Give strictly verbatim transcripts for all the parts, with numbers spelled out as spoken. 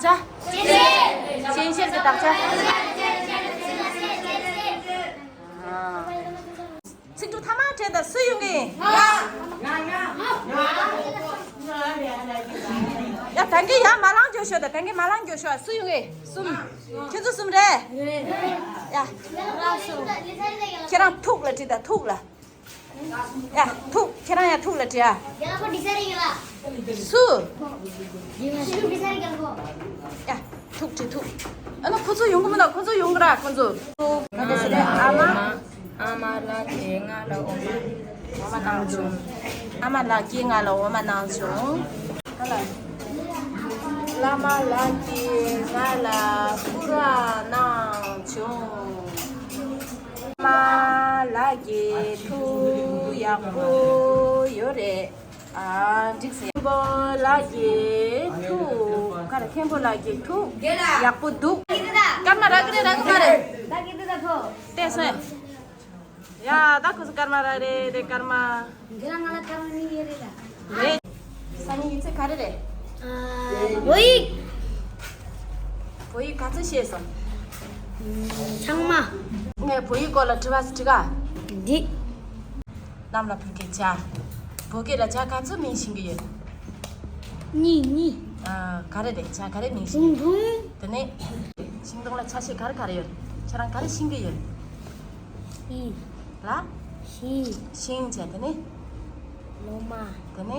ཆ། སྤྱན་ཤེལ་གྱི་དག་ཆ། ཚིག་གྲུབ་ཐ་མ་བྲིས་དང་སུ་ཡོང་གི་ཡིན། ཡ་ད་གིན་ཡ་མ་ལང་རྒྱོ་ཤོ་ད། ད་གིན་མ་ལང་རྒྱོ་ཤོ། སུ་ཡོང་གི་ཡིན། གསུམ། ཁྱོད་ཚོ་གསུམ་རེད། ཡ། ཁྱེད་རང་ཐུག་ལ་བྲིས་དང་ཐུག་ལ། ཡ། ཐུག་ཁྱེད་རང་ཡ་ཐུག་ལ་བྲིས་ཨ། སུ། ཡ། ཐུག་བྲིས་ཐུག་ཨ་ནི་ཁོ་ཚོ་ཡོང་གི་མི་འདུག་ཁོ་ཚོ་ཡོང་གི་ར་ཁོ་ཚོ། ཨ་མ། ཨ་མ་ལགས་ཀྱིས་ང་ལ་འོ་མ། འོ་མ་གནང་བྱུང་། ཨ་མ་ལགས་ཀྱིས་ང་ལ་འོ་མ་གནང་བྱུང་། ཨ་ལ། བླ་མ་ལགས་ཀྱིས་ང་ལ་སྐུ་ར་གནང་བྱུང་། བླ་མ་ལགས་ཀྱི་ཐུགས་ཡག་པོ་ཡོད་རེད། ཨ་འགྲིག་སོང་། མཁན་པོ་ལགས་ཀྱི་ཐུགས་ག་རེ། མཁན་པོ་ལགས་ཀྱི་ཐུགས་ཡག་པོ་འདུག་སྐར་མ་རག་གི་རེད་རག་གི་མ་རེད། བལྟས་སོང་། ཡ་ད་ཁོ་ཚོ་སྐར་མ་རག་རེད་དེ་སྐར་མ། འདི་ལ་ང་ལ་ཐ་མ་གཉིས་ཡོད་རེད་ལ། རེད། སང་ཉིན་ཡིག་ཚད་ག་རེ་རེད། ཨ། བོད་ཡིག་བོད་ཡིག་ག་ཚོད་ཤེས་སོང་། ཚང་མ། ངས་བོད་ཡིག་སྐོར་ལ་དྲི་བ་ཞིག་དྲི་ག་འདི། གནམ་ལ་འཕུར་མཁན་བྱ། བོད་སྐད་ལ་བྱ་ག་ཚོད་མིང་ཤེས་ཀྱི་ཡོད། གཉིས་གཉིས། ཨ། ག་རེ་རེད། བྱ་ག་རེ་མིང་ཤེས། ཐུང་ཐུང་། དེ་ནས་ཤིང་སྡོང་ལ་ཆ་ཤས་ག་རེ་ག་རེ་ཡོད། ཁྱེད་རང་ག་རེ་ཤེས་ཀྱི་ཡོད། ཤིང་། ལ། ཤིང་། ཤིང་བྱས་དེ་ནས། ལོ་མ། དེ་ནས།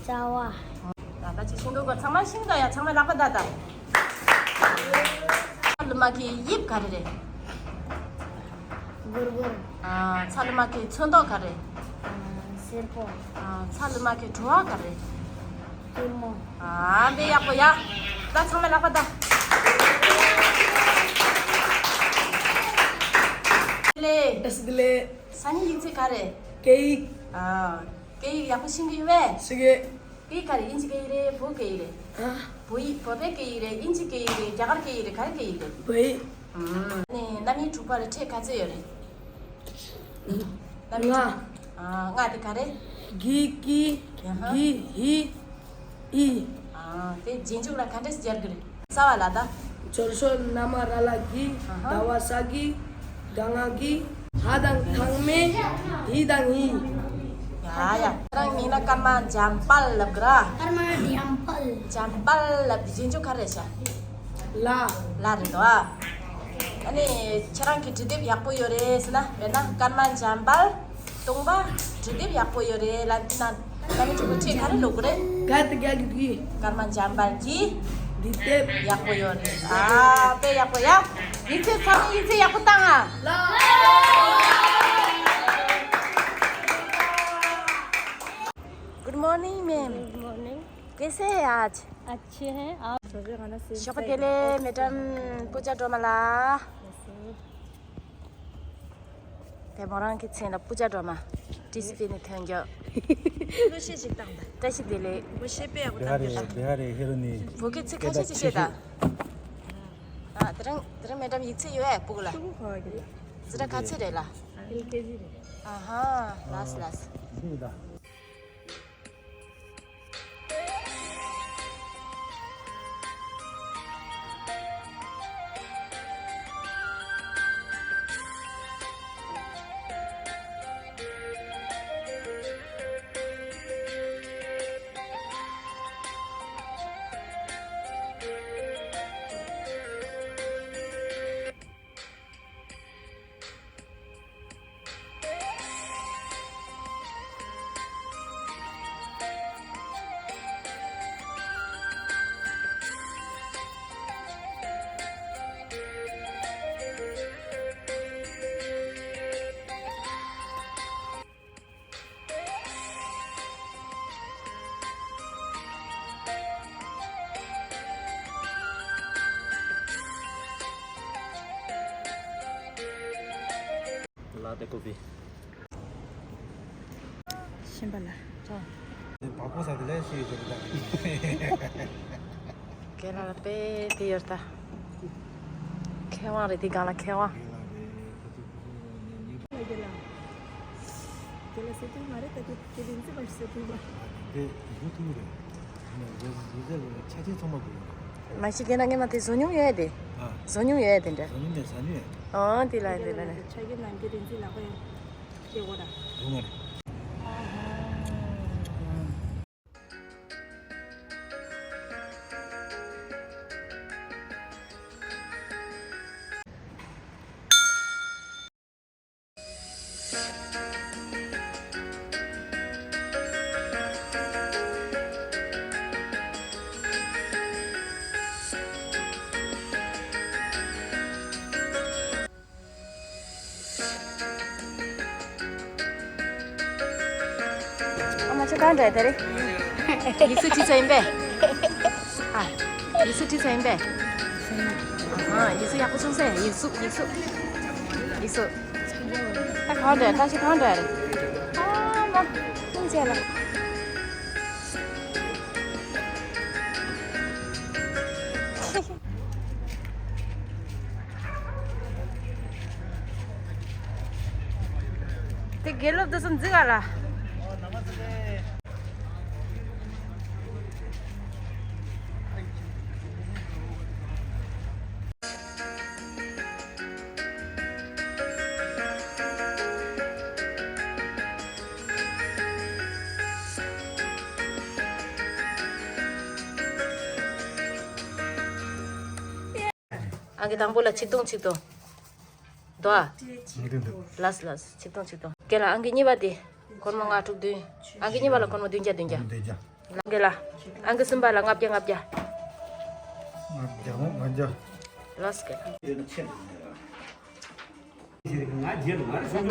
རྩ་བ། ད་ལྟ་ཅི་ཤིང་སྡོང་གོ་ཚང་མ་ཤིང་དང་ཡ་ཚང་མ་ལག་པ་བརྡབས་དང་། ཚ་ལུ་མ་གི་དབྱིབས་ག་རེ་རེད། གུར་གུར། ཨ། ཚ་ལུ་མ་གི་ཚོན་མདོག་ག་རེ། ཨ། སེར་པོ། ཨ། ཚ་ལུ་མ་གི་བྲོ་བ་ག་རེ། ལྟད་མོ། ཨ། དཔེ་ཡག་པོ་ཡ། ད་ཚང་མ་ལག་པ་བརྡབས། ལེ། བཀྲ་ཤིས་བདེ་ལེགས། སང་ཉིན་ཡིག་ཚད་ག་རེ། སྐད་ཡིག་ཨ། སྐད་ཡིག་ཡག་པོ་ཤེས་ཀྱི་ཡོད་པས། ཤེས་ཀྱི། སྐད་ཡིག་ག་རེ། དབྱིན་ཇི་སྐད་ཡིག་རེད། བོད་སྐད་ཡིག་རེད། ཨ། བོད་ཡིག་བོད་པའི་སྐད་ཡིག་རེད། དབྱིན་ཇི་སྐད་ཡིག་རེད། རྒྱ་གར་སྐད་ཡིག་རེད། ག་རེ་སྐད་ཡིག་རེད། བོད་ཡིག་ཨུམ། ནས་རྣམ་དབྱེ་དྲུག་པ་ལ་ཕྲད་ག་ཚོད་ཡོད་རེད། རྣམ་དབྱེ་ལྔ། དྲུག་ཨ། ལྔ་དེ་ག་རེ། གི་ཀི། ཡ་ཧ། གི་ཧི། ཨི། ཨ། དེ་རྗེས་འཇུག་ལ་ག་འདྲས་སྦྱར་གི་རེད། རྩ་བ་ལ་ད། སྦྱོར་སོགས་རྣམ་པ་ར་ལ་གི། ཨ་ཧ། ཟླ་བ་ས་གི། ག་ང་གི། ཧ་དང་ཐང་མེ། ཧི་དང་ཧི། ཡ་ཡ། ཁྱེད་རང་མིང་ལ་སྐར་མ་འཇམ་དཔལ་ལབ་གི་ར། སྐར་མ་འཇམ་དཔལ། འཇམ་དཔལ་ལབ་རྗེས་འཇུག་ག་རེ་བྱ། ལ། ལ་རེད་དོ། ཨ་ནི་ཁྱེད་རང་གི་འབྲི་དེབ་ཡག་པོ་ཡོད་རེད་ཟེར་ན། དཔེར་ན་སྐར་མ་འཇམ་དཔལ། སྟོང་པ། འབྲི་དེབ་ཡག་པོ་ཡོད་རེད་ལབ་ན། ད་ནི་ཕྲུ་གུ་ཁྲིད་ག་རེ་ལོག་གི་རེད། ག་དེ་ག་གི་གི། སྐར་མ་འཇམ་དཔལ་གྱི། འབྲི་དེབ། ཡག་པོ་ཡོད་རེད། ཨ། དཔེ་ཡག་པོ་ཡ། ཡིག་ཚད་ཚང་མས་ཡིག་ཚད་ཡག་པོ་བཏང་ཨ། Good morning, ma'am. Good morning. कैसे हैं आज? अच्छे हैं। आप? ཞོགས་པ་བདེ་ལེགས་མེ་ཌམ་པུ་ཇ་སྒྲོལ་མ་ལགས། དེ་མོ་རང་གི་མཚན་ལ་པུ་ཇ་སྒྲོལ་མ། ཊི་སི་པི་ནས་ཐོན་རྒྱུ། གླུ་གཞས་ཅིག་བཏང་དང་། བཀྲ་ཤིས་བདེ་ལེགས། གླུ་གཞས་དཔེ་ཡག་པོ་བཏང་གི་ལ། བོད་སྐད་ཚིག་ཁ་ཤས་ཅིག་བཤད་དང་། ཨ། དེ་རིང་དེ་རིང་མེ་ཌམ་ཡིག་ཚད་ཡོད་ཨེ་སྤུ་གུ་ལ། ཙི་ཏྲ་ག་ཚོད་རེད་ལ། ཨེལ་ཀེ་ཇི་རེད། ཨ་ཧ། ལགས་ལགས། ལ་དེ་ཀོ་པི། ཤིན་པ་ལ། བག་ཕོ་ས་དེ་ལས་ཤི་ཡོད་ཀྱི་རེད་ད། ཁྱེད་རང་ལ་དཔེ་དེ་ཡོད་ད། མཁས་དབང་རེད་དེ་སྒང་ལ་མཁས་དབང་། དེ་ལ་སེ་ཏུ་མ་རེད་ད། དེ་དེ་དེ་ཚེ་བར་སེ་ཏུ་མ། དེ་བཟོ་ཐུབ་ཀྱི་རེད། ནས་བཟོ་བཟོ་རྩལ་ལ་ཆ་རྐྱེན་ཚང་མ་དགོས་ཡོད་རེད། མ་གཞི་རྒན་ལགས་སྔས་མ་དེ་བཟོ་མྱོང་ཡོད་དེ། ཨ། བཟོ་མྱོང་ཡོད་དེ་འདྲ། བཟོ་མྱོང་མེད་ཟ་མྱོང་ཡོད། ཨོ་དེ་ལ་དེ་ལ་ནས། ཆ་རྐྱེན་ནམ་རྒྱུན་རིན་འཛིན་ལག་པ་ཡང་སྐྱེ་བོ་ར། བཟོ་མ་རེད། ཨ་མ་ཁྱོད་གང་འདྲ་དེ་རེད། ཡིག་གཟུགས་བྲིས་ཚར་ཡིན་པས། ཨ། ཡིག་གཟུགས་བྲིས་ཚར་ཡིན་པས། ཨ། ཡིག་གཟུགས་ཡག་པོ་བྱུང་ཟེར། ཡིག་གཟུགས་ཡིག་གཟུགས། ཡིག་གཟུགས། ད་གང་འདྲ་ད་ཅི་གང་འདྲ་རེད། ཨ་མ། ཁྱོད་ཚེ་ལ། དེ་དགེ་སློབ་དེ་ཚོ་འཛི་ག་ལ། ཨང་ཀི་དང་པོ་ལ་ཆིག་སྟོང་ཆིག་སྟོང་། འདུག་ཨ། ལགས་ལགས། ཆིག་སྟོང་ཆིག་སྟོང་། རྒན་ལགས་ཨང་ཀི་གཉིས་པ་དེ། སྒོར་མོ་ལྔ་དྲུག་བདུན། ཨང་ཀི་གཉིས་པ་ལ་སྒོར་མོ་བདུན་བརྒྱ་བདུན་བརྒྱ། བདུན་བརྒྱ། རྒན་ལགས། ཨང་ཀི་གསུམ་པ་ལ་ལྔ་བརྒྱ་ལྔ་བརྒྱ། ལྔ་བརྒྱ་མོ་ལྔ་བརྒྱ། ལགས་རྒན་ལགས། ཁ་ཁ་ཚེ། ད་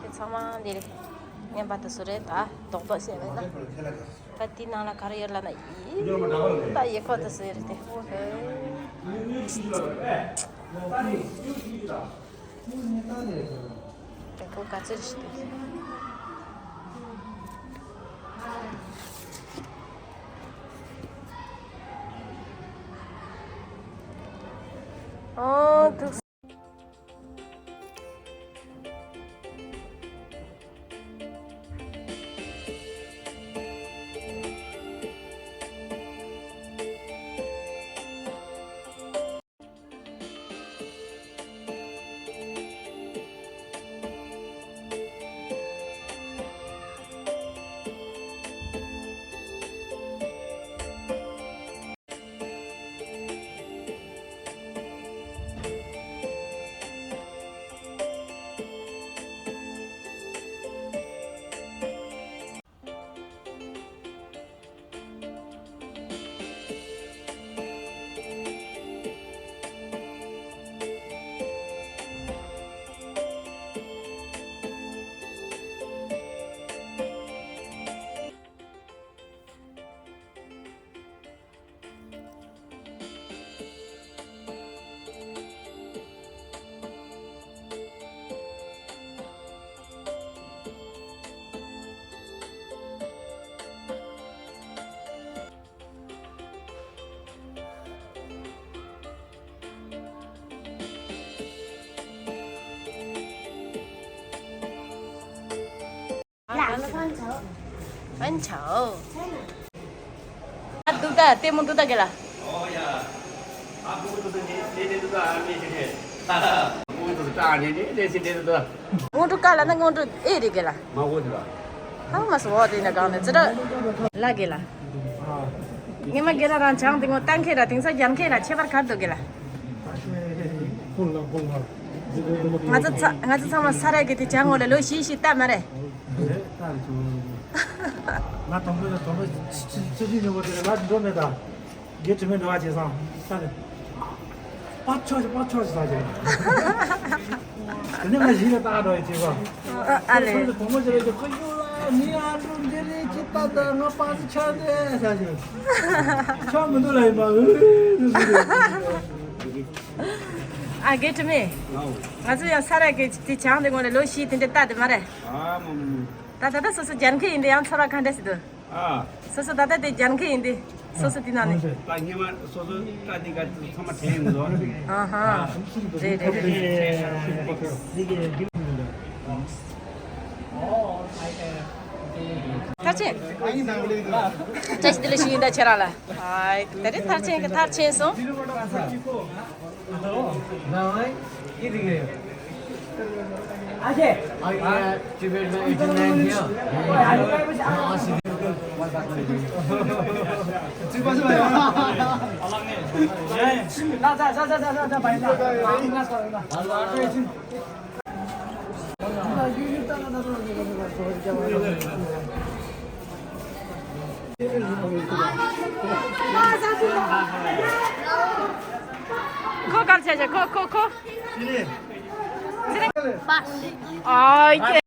དེ་ཚང་མ་འདི་རེད། ངན་པ་དེ་ཚོ་རེད་ད། རྡོག་རྡོག་བཤད་མེད་ན། ད་དེའི་ནང་ལ་ག་རེ་ཡོད་ལབ་ན་ཡིན། ད་ཡེ་ཁོ་དེ་ཚོ་ཡོད་རེད་དེ། ཨོ་ཧེ། དེ་ཁོ་ག་ཚོད་རེད་དེ། ཨོ་ཐུགས། ཨན་ཆའོ། ཨ་འདུག་ད་ལྟད་མོ་འདུག་ད་གེ་ལ། དངོས་གྲུབ་དཀའ་ལ་ན་དངོས་གྲུབ་ཨེ་རེད་གེ་ལ། ཧ་མ་སོ་འོ་དེ་ན་གང་ནས་ཙི་ར་ལ་གེ་ལ། ངེ་མ་གེ་ལ་རང་བྱང་དེ་ངོ་ཏང་ཁེ་ར་དེང་ས་རྒྱན་ཁེ་ར་ཁྱད་པར་ག་རེ་འདུག་གེ་ལ། ང་ཚོ་ཚ་ང་ཚོ་ཚང་མ་ས་ར་གི་དེ་བྱང་ངོ་ལ་ལོ་བཞི་བཞི་ལྟ་མ་རེད། ང་དང་པོ་ཡང་དང་པོ་ཆུ་ཆུ་ཆུ་ཆུ་ཉོ་བ་དེ་ལ་འགྲོ་མེད་ད། རྒྱུ་དྲི་མེད་འགྲོ་བ་བྱས་སང་ས་རེད། པ་ཆོག་ཆོག་པ་ཆོག་ཆོག་ཟ་རྒྱུ། དེ་ནས་ང་གཞི་ལ་ལྟ་འགྲོ་ཡི་བྱས་པ། ཨ་ལེ། སོང་ཙང་བུ་མོ་ཅིག་ལ་ཁོ་གཡུག་ལ་མི་ཨ་འགྲོ་འདི་རེད་ཅི་ལྟ་ད་ང་པ་སི་ཆགས་འདི་ཟ་རྒྱུ། ཆགས་མི་འདུག་ལ་ཡིན་པ་ཨུ། ཨ་དགེ་དྲི་མེད། ང་ཚོ་ཡང་ས་ར་གི་དེ་བྱང་དེ་ངོ་ལ་ལོ་བཞི་དེ་འདྲ་ལྟ་དེ་མ་རེད། ཨ་མ་མ་མ། ད་ད་ལྟ་སོ་སོ་རྒྱལ་ཁ་ཡིན་དེ་ཡང་ཚོར་བ་ག་འདྲ་ཞིག་འདུག་ཨ། སོ་སོ་ད་ལྟ་དེ་རྒྱལ་ཁ་ཡིན་དེ་སོ་སོ་དེ་ན་ནི། ད་སྔས་མ་སོ་སོ་ལྟ་དེ་ག་ཚང་མ་དྲན་ཡོང་འདུག་ཨ་ཧ། རེད་རེད་རེད། ཨ་ཧ། རེད་རེད་རེད། མཐར་ཕྱིན། བཀྲ་ཤིས་བདེ་ལེགས་ཞུ་ཡིན་ད་ཁྱེད་རང་ལ། ཨ། ད་རེས་མཐར་ཕྱིན་གི་མཐར་ཕྱིན་སོང་། ཁོ་གར་བྱས་བྱས་ཁོ་ཁོ་ཁོ། ཨ།